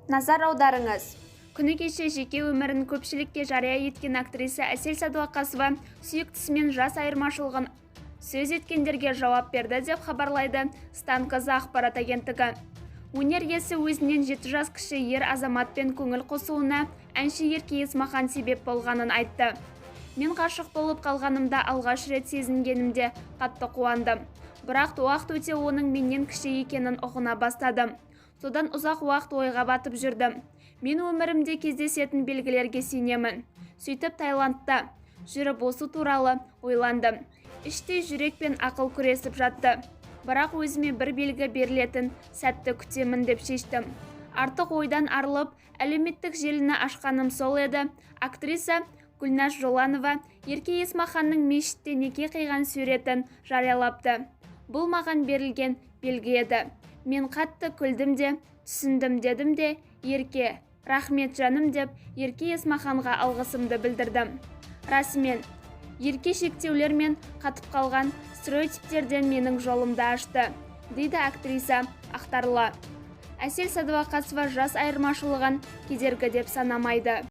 Назар аударыңыз: Күні кеше жеке өмірін көпшілікке жария еткен актриса Әсел Сәдуақасова сүйіктісімен жас айырмашылығын сөз еткендерге жауап берді, деп хабарлайды Стан KZ ақпарат агенттігі. Өнер иесі өзінен 7 жас кіші ер азаматпен көңіл қосуына әнші Ерке Есмахан себеп болғанын айтты. «Мен ғашық болып қалғанымда алғаш рет сезінгенімде қатты қуандым. Бірақ уақыт өте оның менен кіші екенін ұғына бастадым. Содан ұзақ уақыт ойға батып жүрдім. Мен өмірімде кездесетін белгілерге сенемін. Сөйтіп, Таиландта жүріп осы туралы ойландым. Іштей жүрек пен ақыл күресіп жатты. Бірақ өзіме бір белгі берілетін сәтті күтемін деп шештім. Артық ойдан арылып, әлеуметтік желіні ашқаным сол еді, актриса Гүлназ Жоланова Ерке Есмаханның мешітте неке қиған суретін жариялапты. Бұл маған берілген белгі еді. Мен қатты күлдім де, түсіндім дедім де, Ерке, рахмет жаным деп, Ерке Есмаханға алғысымды білдірдім. Расымен, Ерке шектеулер мен қатып қалған стереотиптерден менің жолымды ашты», – дейді актриса ақтарыла. Әсел Сәдуақасова жас айырмашылығын кедергі деп санамайды.